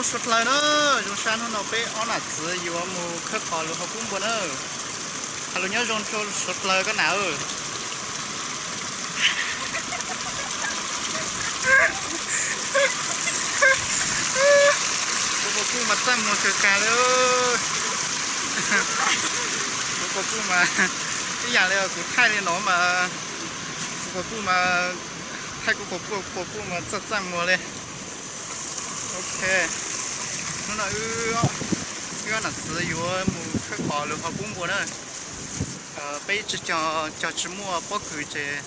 Suav dlawg na, zoo sab hnub no peb ob nam txiv yuav mus khawb qhov lug hauv pub npua na. Hais lus nyob zoo rua suav dlawg koj nam. Kuv quas puj mas txaj muag kawg kag li. Kuv quas puj mas ib yam li kuv thaij li no mas, kuv quas puj mas, thaij kuv quas puj, quas puj mas txaj txaj muag li. Ok, hnub no wb ob nam txiv yuav mus khawb qhov lug hauv pub npua na. Peb tsis, cov tsis muaj pob kws ces,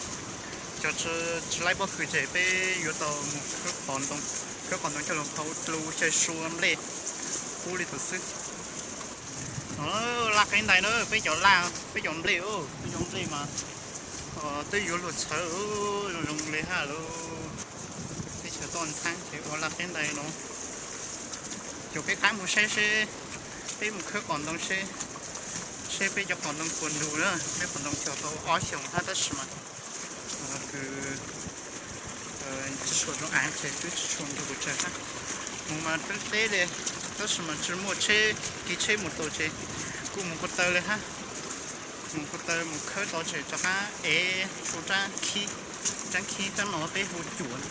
cov tsis laib pob kws ces peb yuav tau mus khawb qhov ntoo coj lug hau dlu xyaw sua nplej pub li thaum xwb. Laj qeb ntais na, peb cov laj, peb cov nplej, peb cov nplej mas twb yuav luag txhawv zoo zoo li hab lauj. Teb chaws toj ntxhaab ces ua laj qeb ntais no. Caum peb qab mus saib seb, peb mus khawb qhov ntoo seb, seb peb cov qhov ntoo puas ntug na. Peb qhov ntoo cog tau ob xyoos hab tab sis mas kws tsis tshua zoo av ces twb tsis tshua ntug pes tsawg hab. Mus mas deb deb li, tab sis mas tsis muaj tsheb, kev tsheb mus tau ces kuj mus ko taw li hab. Mus ko taw mus khawb tau ces rov qab ev tau rab khib. Rab khib rab no peb hu cuam,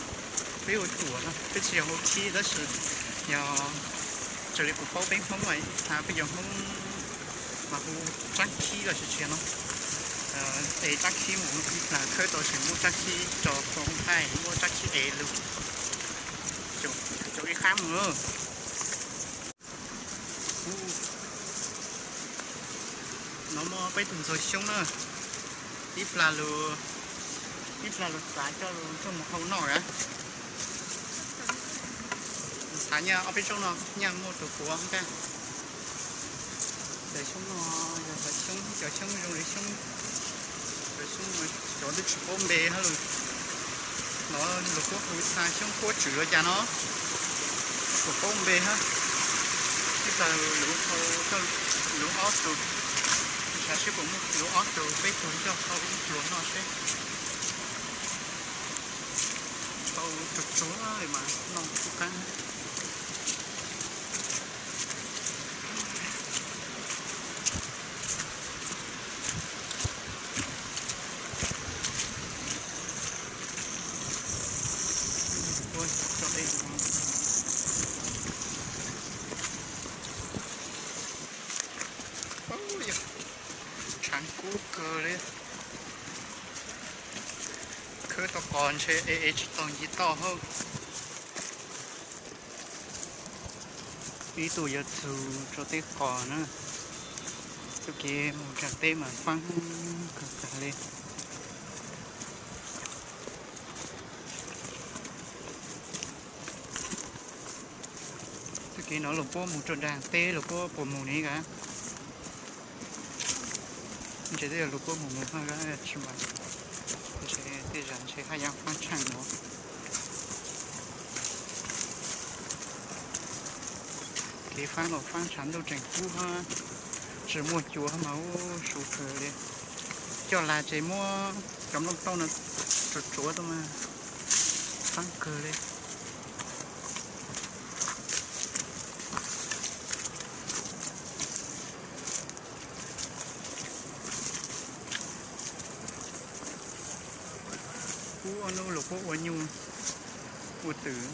peb hu cuam no, peb tsis yog hu khib tab sis yog raws li kuv paub peb Hmoob mas ib txha peb cov Hmoob mas hu rab khib los sis tsis no. Ev rab khib mus ib plag khawb tau ces muab rab khib tso rau hauv thaij, muab rab khib ev lug. Caum ib qab mus. No muaj peb tug ntxuag xyoob na, ib plag lug, ib plag lug txav coj lug coj mus hau noj a. Txav nyaj ob peb zaug no nyaj muaj tus puav ntag. Cov xyoob no yog cov xyoob, cov xyoob zoo li xyoob, cov xyoob, cov twb tsis paub npe hab lug. No lug puab hu xa xyoob puab tswm los cas no, tsis paub npe hab. Ib plag lug hau coj lug ob tug, xav seb puas muaj lug ob tug peb tug coj hau ib pluag noj seb. Tau tsuag tsuag li mas noj kub qaab. Tshaav kub kawg li. Khawb tau qos ntshe ev ev tsis tau nce toj hab. Ib tug yuav txug rua tej qos na. Txuj kev mus nraag teb mas faab kawg kawg li. Txuj kev no luas puab mus rua nraag teb luas puab puas mus ne ka? Ntshe twb yog luas puab mus mus hab, tsis mas ntshe tej zag ntshe haj yam faab tshaaj no. Kev faab los faab tshav ntuj tseem kub hab, tsis muaj cua hab mas ub su kawg li. Coj lag ces muab cov nplooj tauj no tsuav tsuav tau mas faab kawg li. Ub, ob nub luas puab ua nyuj ua twm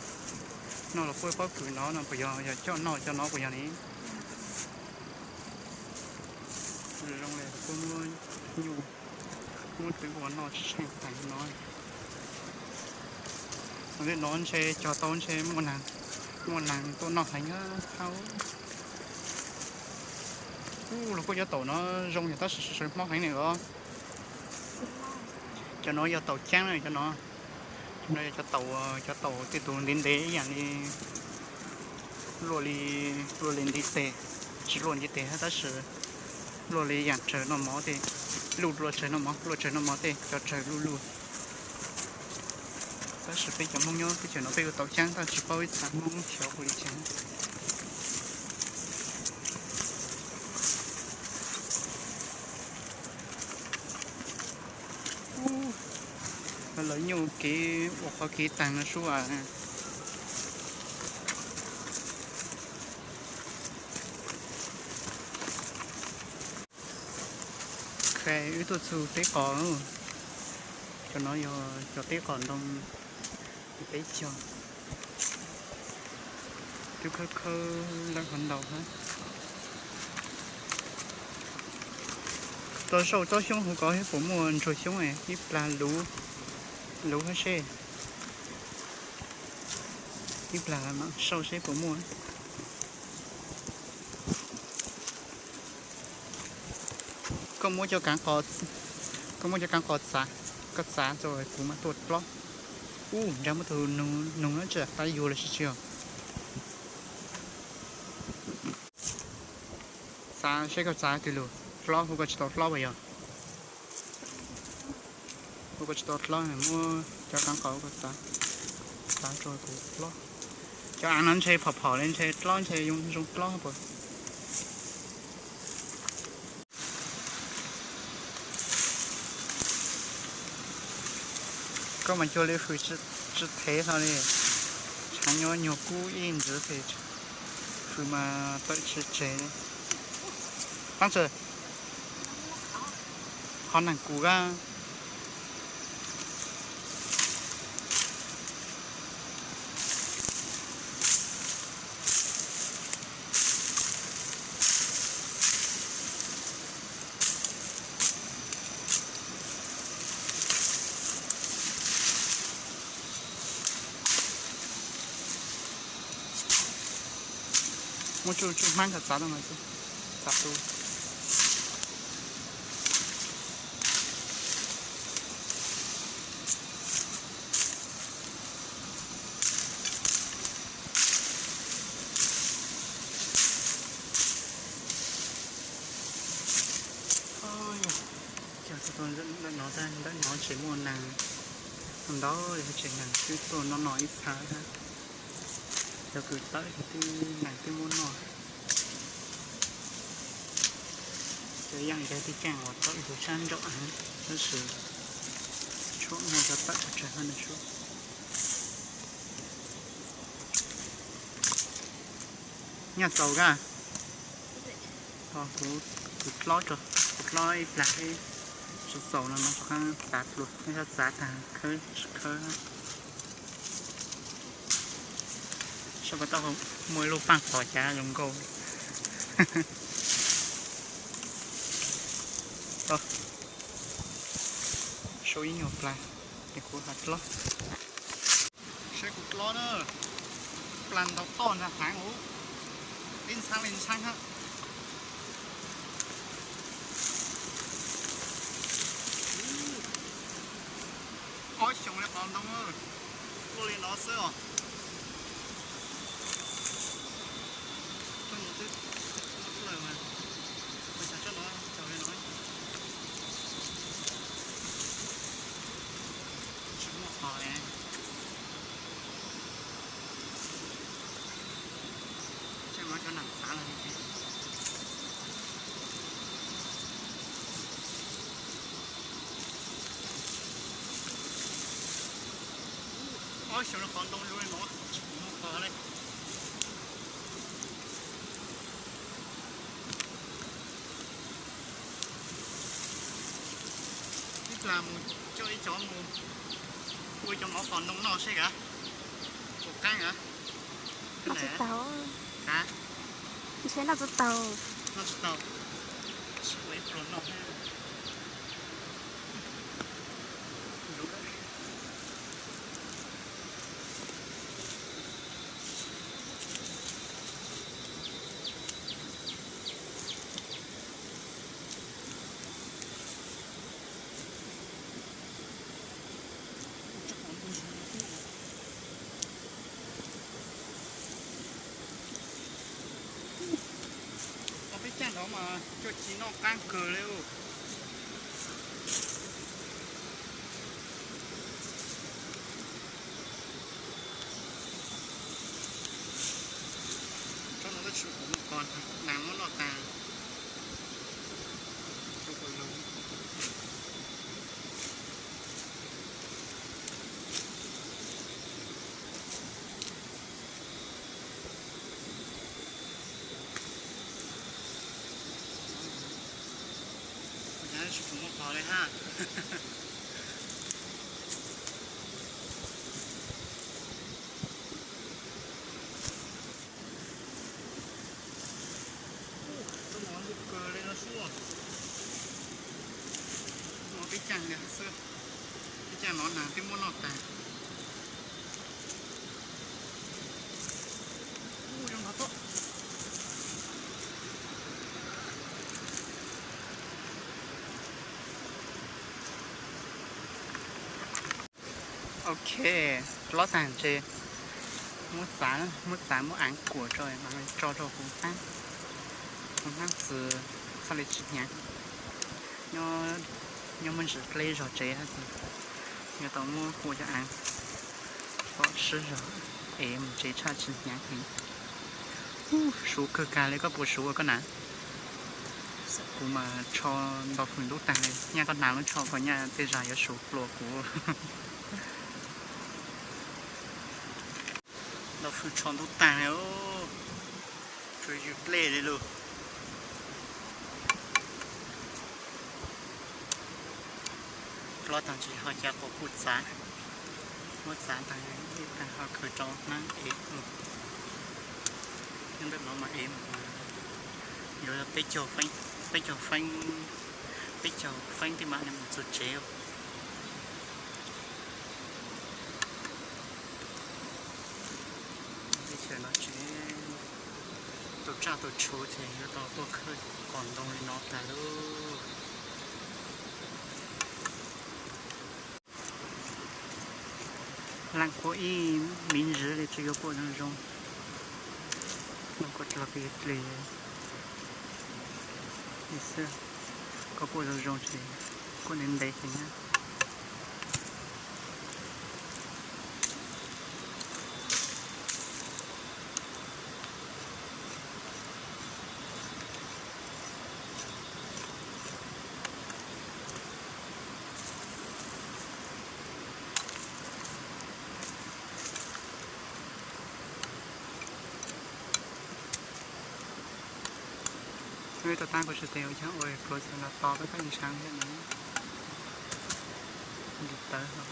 no los puab pob kws no no puas yog, yog coj noj cov no puas yog ne? Zoo li puab muab nyuj muab twm ua noj tsis tsheej taag no. Li no ntshe cog tau ntshe muaj naag tuaj noj heev hab. Ub, luas puab cov taum no zoo yog tab sis sawv mob heev ne os. Cov no yog taum caab na cov no. Cov no yog cov taum, cov taum tej tug ntev ntev ib yaam li luaj li, luaj li ntiv tes, tsis luaj ntiv tes hab tab sis luaj li yaam tsawg noj mov tej, luj luaj tsawg noj mov, luaj tsawg noj mov tej cov tsawg luj luaj. Tab sis peb cov Hmoob nyob teb chaws no peb ua taum caab tab tsis paub ib txha Hmoob xyov ua li cas. Lawv nyuj kev ua qhov kev taag no sub as. Wb tuaj txug teb qos, cov no yog cov teb qos ntoo peb cog, twb khawb khawb lawm qhov ntau hab. Rau saum tsob xyoob huv ko puas muaj ntsuag xyoob, ib plag luv hab seb, ib plag saum seb puas muaj. Koj muab cov kaav qos, koj muab cov kaav qos txav, koj txav rau kuv mam tuaj dlob. Ub, nrag muab tug nug no tsam qab yuag los sis tsi os. Txav seb koj txav twg lug, dlob hu koj tsis tau dlob puas yog? Hu koj tsis tau dlob, muab cov kaav qos hu koj txav, txav rau kuv dlob. Cov aav no ntshe phom phom li, ntshe dlob, ntshe zoo dlob puas. Koj mas cuag li fws tsi thev hlo li, tshav nyob nyuag kub ib ntsis ces fws mas tawm tsi tseg. Taab sis qhov neeg kuv a. Muab tsuj tsuj hmab koj txav rau no xwb, txav tu. Cog tau ntawm no tag, ntawm no tseem muaj neeg ntau li, tseem neeg twb tuaj noj noj ib txha hab. Cov kws tawm twb neeg twb muab noj. Cov yaaj ntawd tib caag uas tawm yug sab nraum hab, tab sis tshuav muaj cov tawm pes tsawg hab no sub. Nyaj txaus kag. Kuv, kuv dlob, kuv dlob ib plag, tsis txaus no mas rov qab txav dlua, nyob sab txav tag khawb tsis khawb. Sab ko taub hau muaj ib lub paaj txhos cav zoo nkauj. Sub ib nyuag plag, es kuv has dlob. Seb kuv dlob na, plag ntau toj ntag heev, ib ntxhab li ntxhab hab. Ob xyoos li qhov ntoo, tuaj li no xwb os. Tsob no twb tuaj lawm mas, ua cas tsob no tsaus li no. Tsis muaj qhov li. Tsam muab cov nam txav los li ces. Ob xyoos li qhov ntoo zoo li no tsis pum muaj qhov li. Ib plag mus coj ib cov mus ua cov mov qos ntoo noj seb kav, puas qaab kav. Noj tsis tau. Noj tsis tau. Ua ib pluag noj. Peb caag nrad mas coj ci noj qaab kawg li. Tsob no tab sis kuv muab qos, neeg muab noj taag. Kuv muaj qhov li hab. Lub no lub kawg li no xwb. Lub no peb caag xwb, peb caag nov naag twb muab noj taag. Ok, plob taag ces muab txav, muab txav muab aav kuam tso, tso rau huv hnaab, huv hnaab txwv txhaj le tsis hnyav. Nyob muaj ntsis dleb zog tsev hab ces yuav tau muab kua cov aav kom sib zog es mus tsev txhaj tsis hnyav heev. Suv kawg kag li, koj puas suv ua koj na? Kuv mas tsho nto fwm ntub taag li, nyaj koj hnav lub tsho ko nyaj tej zag yuav suv pluas kuv. Nto fwm tsho ntub taag li, tsuas yws dlej li lug. Plob taag ces ho ca quas kuj txav, muab txav taag ib taag ho khaws rau hnaab ev. Nyob ntawm no mas ev mus yuav peb caug feeb, peb caug feeb, peb caug feeb tej mam li mus txug tsev. Teb chaws no tsev tus tsaj tus tshuv ces yuav tau tuaj khawb qos ntoo li no tag lauj. Laaj kuaj ib miv ntsiv li tsis yuav kuaj zoo zoo. Laaj kuaj dlog pes dlig xwb. Koj kuaj zoo zoo ces kuaj ntev ntev heev na. Wb rau taab kuv tsis tes ua caag ua pluav txawm los to peb koj ntshaav thiab na. Ntiv tawv hov.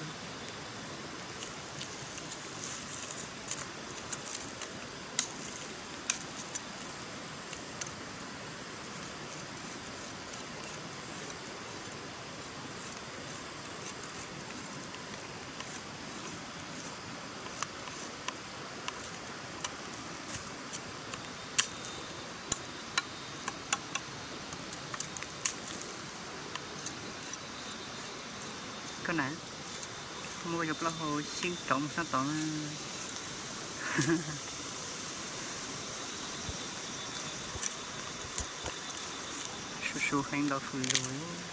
Koj na, muab koj cov plaub hau xyeeb rauv mus sab tod na. Suv suv heev nto fwm lug.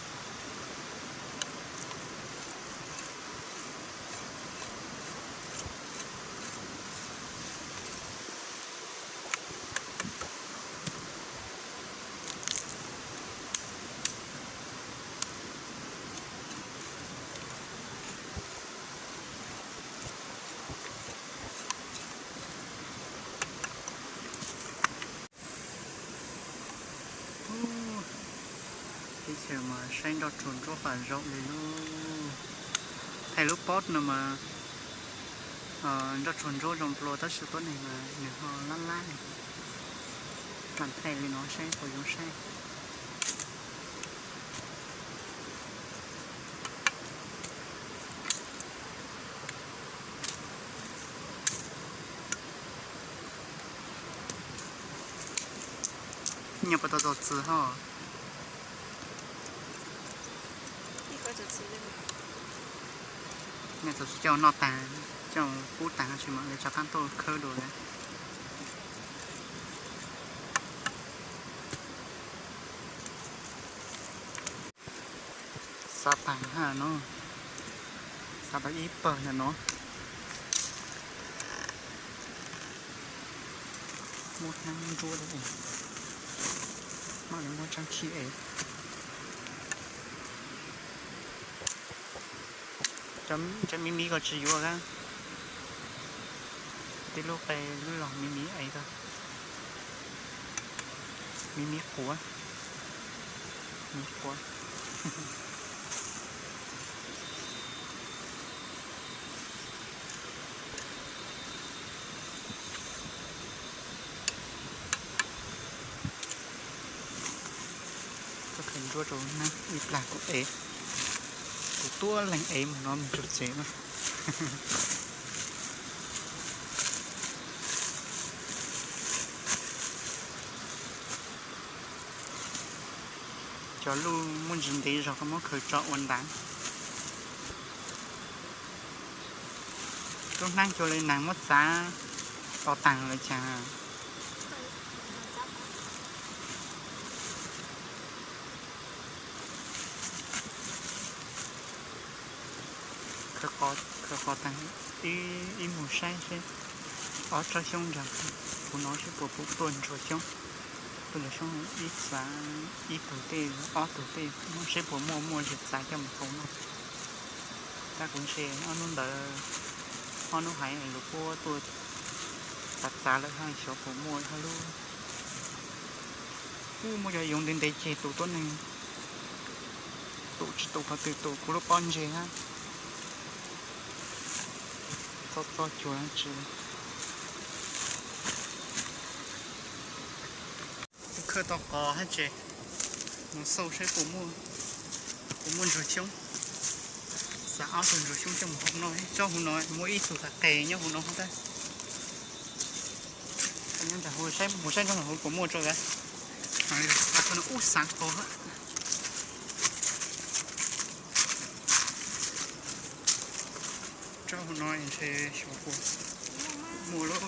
Teb chaws mas saib nroj tsuag ntsuab qas zaum li lub, thaij lub pob no mas nroj tsuag ntsuab zoo dlua tab sis tuab neeg mas nws ho lab lab. Mam thaij li no saib puas zoo saib. Nyob puas tau txaus txwv ho? Nyob txaus txwv coj noj taag, coj pub taag tsis mam li rov qaab tuaj khawb dua lawm. Xav taag hab no, xav tau ib pawg ntawm no. Muab hnab ntsuab, mam li muab tsaab khib es. Cov miv miv ko tsis yuav kab. Tib lub qe lub log miv miv es ko. Miv miv quav, miv quav. Koj khaws nruab rau neeb ib plag kuv ev, kuv tuaj leeg ev mus no mus rau tsev na. Cov luj muaj ntsis ntev zog koj muab khaws tso ua ntav. Lub hnab cuag li nees muab txav to taag lawm caag. Khaws qhov taag, ib mus saib seb ob tsob xyoob nrag kuv no seb puas pum tuaj ntsuag xyoob. Tuaj ntsuag xyoob ib txav ib tug tej ob tug tej, seb puas muaj, muaj zig txav coj mus faus noj. Tab kuv ntshe ob hnub ntawd, ob hnub hais lus puab tuaj txav txav lawm hab xyov puas muaj hab lub. Kuj muaj cov yoov ntev ntev ceg tus tuab neeg, tus tsis tus qhov twg tus kuv lub pob ntseg hab. Txob txob cuag tsi. Kuv khawb tau qos hab tsev, mus xauj saib puas muaj, puas muaj ntsuag xyoob. Xav ob tug ntsuag xyoob coj mus hau noj, tsob huv no muaj ib tug tag qes nyob huv no hab tab. Nyob ntawm huv, mus saib nyob ntawm huv puas muaj tso as. Ub xaav qos hab. Tsob huv no ntshe xyov puas muaj lub.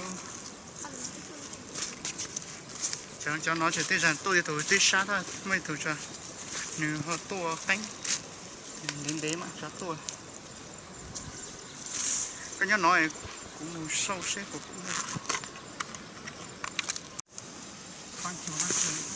Cov no tseem tej zag tuaj ib tug tib sab tab, muaj ib tug tso, nws ho tuaj qeeb, ntev ntev mam tso tuaj. Koj nyob no, kuv mus xauj seb puas muaj. Tib lwm xwb.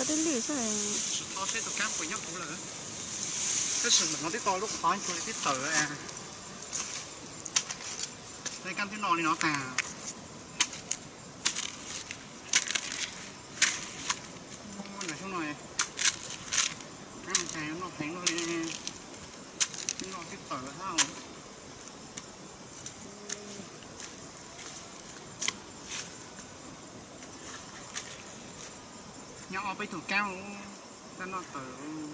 Tsis tau seb tus kab puas nyob kuv lawm. Tab sis ntawm no twb tau lub qhov ntsuag li twb tawm. Kab twb no li no tag. Ntawm xyoo no, kab no cas noj heev luaj li, twb no twb tawm hab. Nyob ob peb tug kab tab noj tawm.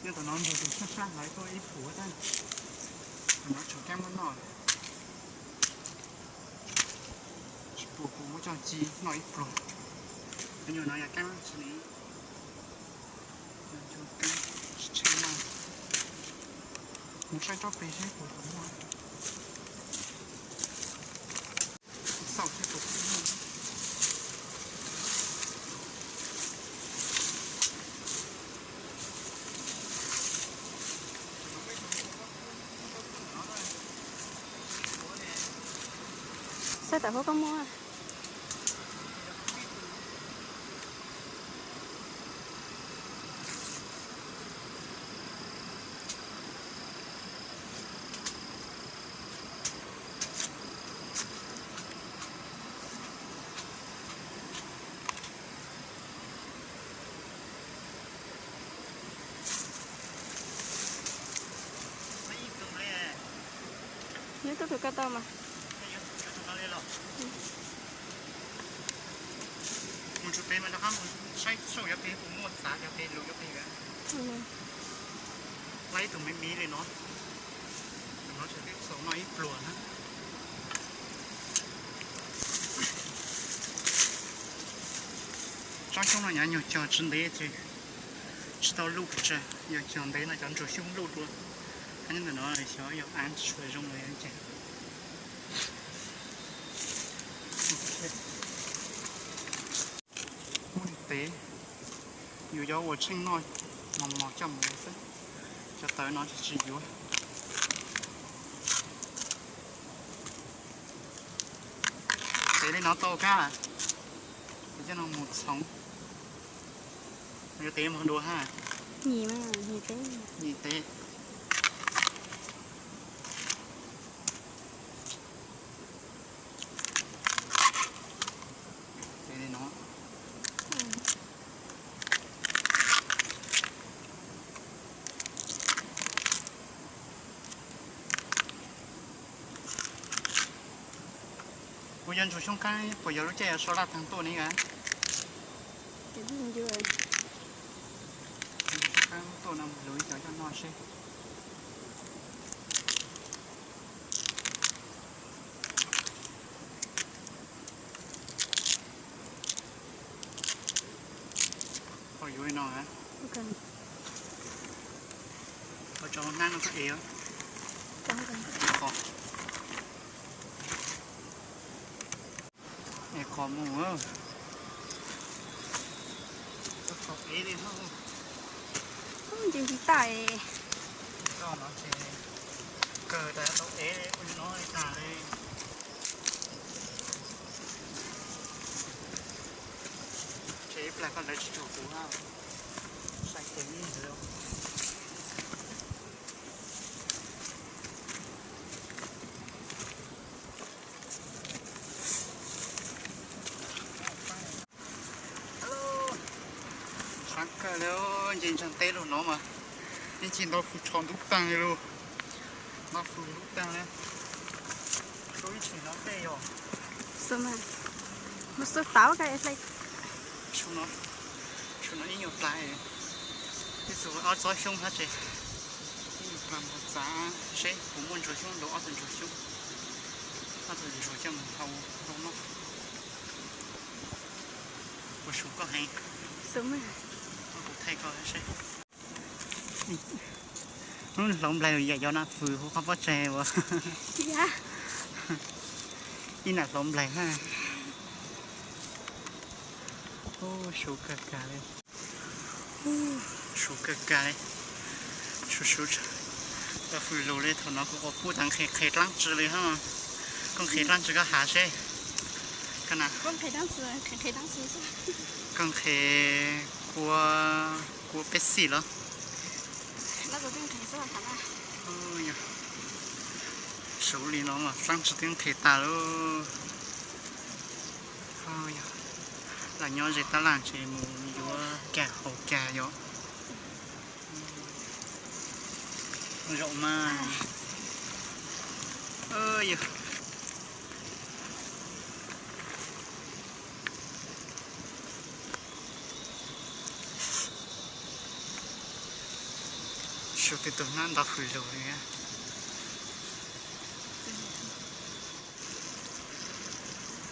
Nyob tom no ntsuag tus sab sab hlawv tuaj ib puas tab, no tshuav kab muab noj. Tsis puas kuv muab coj ci noj ib pluag. Cov nyuag no yog kab tsis li. Mus saib tsob peg seb puas muaj. Xauj seb puas muaj. Saib tom hauv koj muaj. Tub tus koj tau mas. Mus tsuas pem mas rov qab mus saib saum cov pem puas muaj txav cov pem lus cov pem. Laib ib tug me miv li no. Tus no tseem tib txaus noj ib pluag na. Tsob xyoob no nyav nyuag cog tsis ntev ces tsis tau luj pes tsawg, yog cog ntev no cov ntsuag xyoob luj dua. Nyob ntawm no xyov yog av tsis tshua zoo los yog cas. Muaj tev, yus yuav ua tsheej noj mos mos coj mus xwb. Cov tawv no tsis tsis yuav. Tev li no tau kab, coj no mus txhoov. Yuav tev mus dua ha. Nyim tev. Tev li no. Kuv yuav ntsuag xyoob qab puas yog lub caij yuav so laj taag tuaj ne a? Ntsuag xyoob qab tuaj no luv ib co coj noj seb. Ho yuav no, ho tso hnab no koj ev. Ev qos, ev qos mus. Qos ev li no. Nce nce tag. Kawg tas tau ev ua li no li tag li. Tseg ib plag koj lawv tsis tshua kuv, sai tes ib ntawd. Sab kawg li, nce ntsaag teb lug no mas yeej tsis nto fws tsho ntub taag li lug. Nto fws ntub taag li. Ib tshim no tej yog, mus xub tau ka, su no ib nyuag plab, ib txug ob tsob xyoob hab tsev, ib nyuag plab mus txav seb puas muaj ntsuag xyoob ntau, ob tug ntsuag xyoob, ob tug ntsuag coj mus hau hau noj. Ua su koj heev, kuv thaij koj seb. Hnub hloov nplaig yam yov na fws hu qhov pob tseg ua ib nam hloov nplaig na. Su kawg kag li, su kawg kag li, su su, fws lug li. Thaum no kuv quas pub tas nqhis qhes dlaab tsi li hab. Koj nqhis dlaab tsi koj has seb. Koj nqhis kua, kua peb xij los? Su li no mas dlaab tsi twb nqhis tag lauj. Lam nyob ze tab laj ces mus yuav kag haus kag yom. Zaum mas, yog su twb tug hnab nto fws lug li.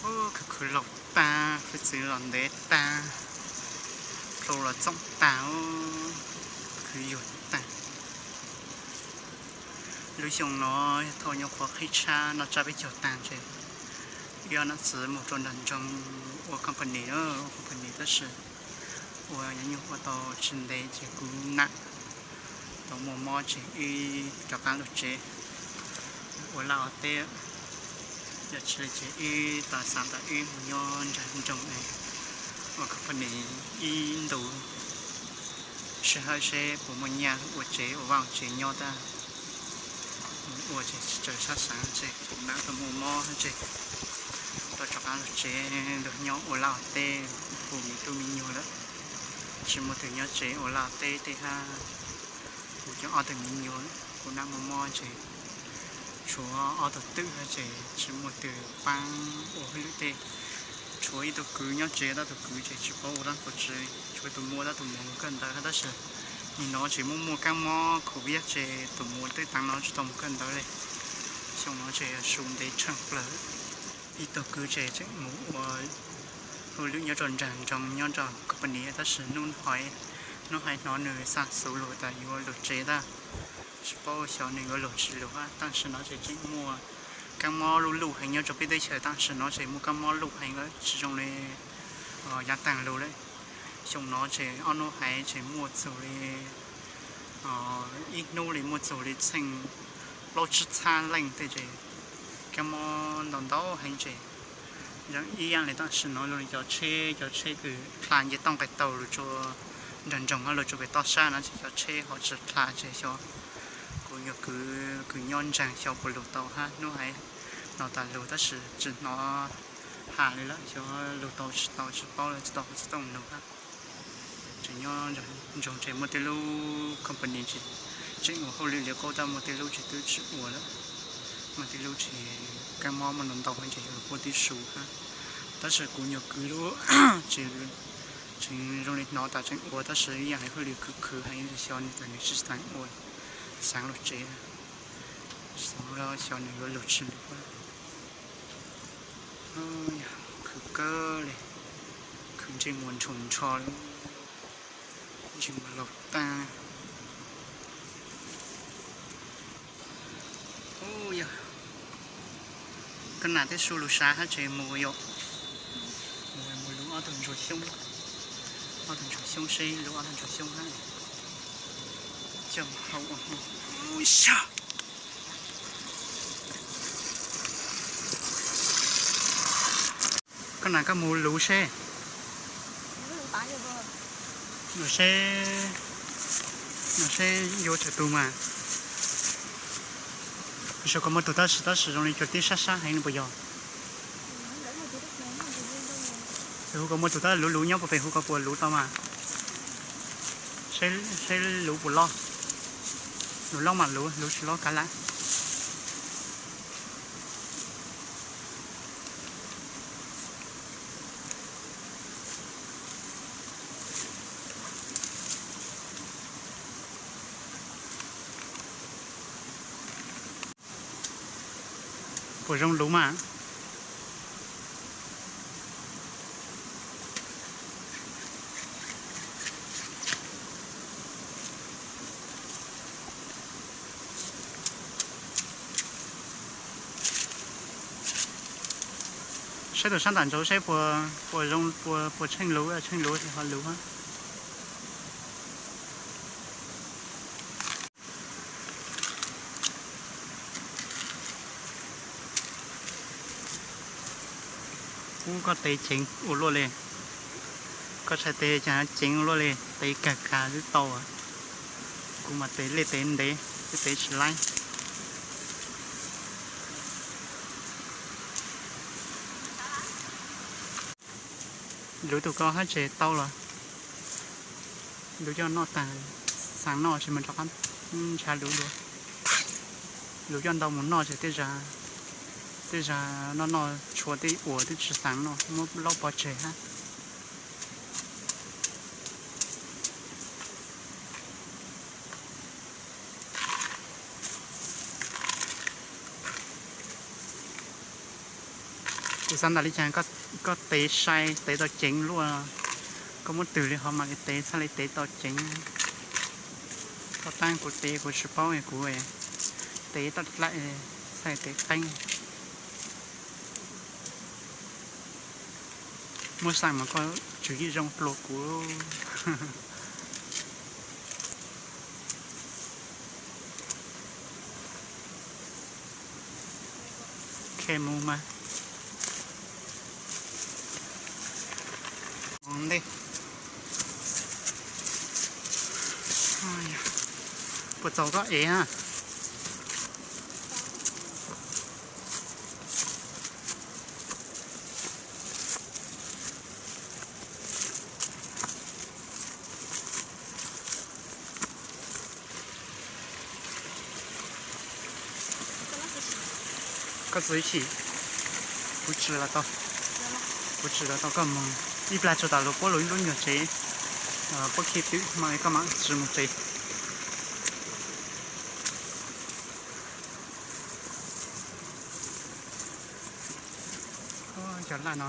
Khwv khwv laug tag, khwv txwv los ntev tag, plhu los txooj tag, khwv yuag tag. Lub xyoo no yog thaum nyuam qhuav qhib tshab noj tsab peb caug tag ces wb ob nam txiv mus rau nram nroog ua company, ua company tab sis ua nyob nyuag ua tau tsis ntev ces kuv nam tau muaj mob ces wb rov qab lug tsev ua laj ua teb. Yog tsis li ces wb tau xav tas wb mus nyob nram nroog ua company ib ntus, sij hawm seb puas muaj nyiaj ua tsev ua vaj ua tsev nyob tab. Mus ua ces tsis tsaws sab xeev ces kuv nam tau muaj mob ces tau rov qab lug tsev lug nyob ua laj ua teb hu me tub me nyuam lawm. Tsis muaj tug nyob tsev ua laj ua teb tej hab, kuv cov ob tug me nyuam, kuv nam muaj mob ces Tshuav ob tug twm ces tsis muaj twg paab ua hauj lwm tej. Tshuav ib tug kwv nyob tsev, tab tus kwv ces tsis paub ua dlaab tsi, tshuav tus muam, tab tus muam mus kawm ntawv hab, tab sis nim no ces muaj muaj kaab mob COVID ces tus muam tej taag no tsis tau mus kawm ntawv le. Xyoo no ces su ntev tshaaj plawg. Ib tug kwv ces tseem mus ua hauj lwm nyob rau nraag nroog nyob rau company, tab sis hnub, hnub hais hnov nws xa xuv lug tas yuav lug tsev tag, tsis paub xyov nws yuav lug tsis lug hab. Tam sim no ces tseem muaj kaab mob luj luj heev nyob rau peb teb chaws, tam sim no ces muaj kaab mob luj heev lawm, tsis zoo li yav taag lug lawm. Xyoo no ces ob hnub hais ces muaj txug li, ib hnub li muaj txug li txheej plaub tsib txhab leej tej ces kaab mob ntau ntau heev ces ib yaam li tam sim no zoo li cov tsheb, cov tsheb kws dlha nce tooj qes taug lug rua nraag nroog hab lug rua pem toj sab no ces cov tsheb ho tsis dlha ces xyov kuv nyuag kwv kws nyob ntsaag xyov puas lug tau hab. Hnub hais no tas lug tab sis tsis hnov has li lawm, xyov lug tau tsis tau tsis paub lawm, tsis tau tsis tau lug hab. Tseem nyob ntsoog ces muaj tej lub company tseem ua hauj lwm lias kauj, tab muaj tej lub ces twb tsis ua lawm. Muaj tej lub ces kaab mob muaj ntau ntau ces yuav lug puab tib su hab. Tab sis kuv nyuag kwv lub ces tseem zoo li hnov tas tseem ua, tab sis ib yaam li hauj lwm khwv khwv heev, xyov nws tas nws tsis xaav ua, xaav lug tsev, xyov nws yuav lug tsis lug. Khwv kawg li, khwv ntsej muag ntsho ntsho li, ntsej muag laug taag. Yog koj nam tej su lug sav hab tsev mus yom. Mus, mus lug ob tug ntsuag xyoob, ob tug ntsuag xyoob seb lug ob tug ntsuag xyoob hab. Coj hau, koj nam koj mus lug seb, lug seb, lug seb yuav tsawg tug mas. Xyov koj muaj tug tab sis, tab sis zoo li cov tib sab sab heev li puas yog? Hu koj muaj tug tab luv luv nyob puas pem, hu koj puas luv tau mas. Seb luv puas loj. Luv loj mas luv, luv tsis loj kav lawm. Puas zoo luv mas? Saib tus sab ntam ntsug seb puas, puas zoo, puas, puas tsheej luv, tsheej luv ces ho luv. Ub, koj tev ceev ua luaj li. Koj txhais tes cas ceev ua luaj li, tev kag kag twb tau. Kuv mas tev liaj tev ntev, twb tev tsis laib. Luv tus ko hab tseem tau los. Luv coj noj taag, xaav noj tsis mas rov qab nrhav luv dua. Luv coj ntau mus noj ces tej zag, tej zag noj noj tshuav tej uas twb tsis xaav noj muab laub pov tseg hab. Kuv xav ntaus li cas, koj tev sai tev tau ceev luaj, koj muab twg li ho mam li tev, txhaj li tev tau ceev. Koj taab kuv tev kuv tsis paub, kuv tev tau dlaim, txhaj tev qeeb. Muab xaa mas koj tswv yim zoo dlua kuv. Khe mus mas. Ntej. Puas txaus koj ev ha? Koj txog ib chim, kuv tsis los tau, kuv tsis los tau koj mus. Ib plag tso tas los puab lub nyuag tsev, puab khi twb mas koj mam tsis mus tsev. Cov laj no,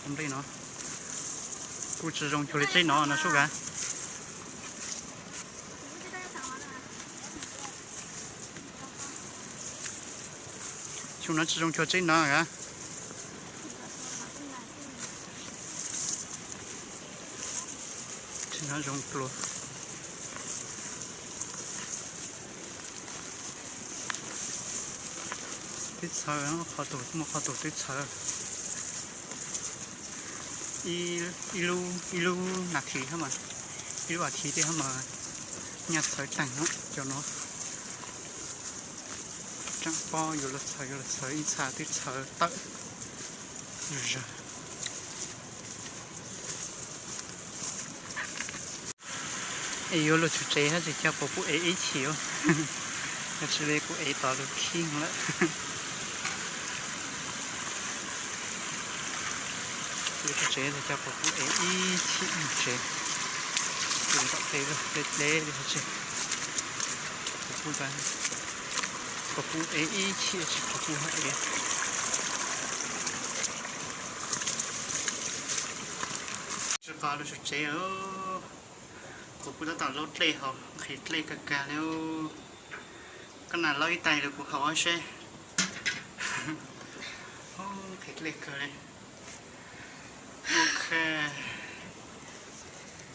cov nplej no, kuj tsis zoo cuag li tsev no no sub kav. Xyoo no tsis zoo cuag tsev no kav. Tsev no zoo dlua. Twb txhawv, qhov tus muaj qhov tus twb txhawv. Ib lub, ib lub nas this hab mas, ib lub as thiv thiab hab mas nyaj txhawv taag no cov no. Tseem pob yuav luag txhawv yuav luag txhawv ib txha twb txhawv tawm zog. Es yuav luag tsum tsev hab tsis coj puas pub ev ib chim, yog tsis li kuv ev tod lug khib lawm. Yuav tsum tsev tsis coj puas pub ev ib chim mus tsev. Tom tej dleb dleb li hab tsis puas pub, puas pub ev ib chim tsis puas pub hab ev. Tsis qos lug tsev, kuv kuj tab tom laub dlej hauv, nqhis dlej kawg kawg li. Koj nam laub ib tais rau kuv haus seb. Nqhis dlej kawg li. Ok.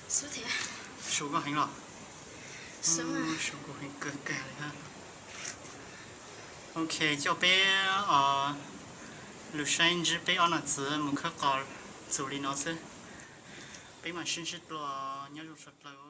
Su koj heev los? Su kuv heev kawg kawg li hab. Ok, coj peb lug saib ntsib peb ob nam txiv mus khawb qos txus li no xwb. Peb mam sib ntsib dlua, nyob zoo suav dlawg.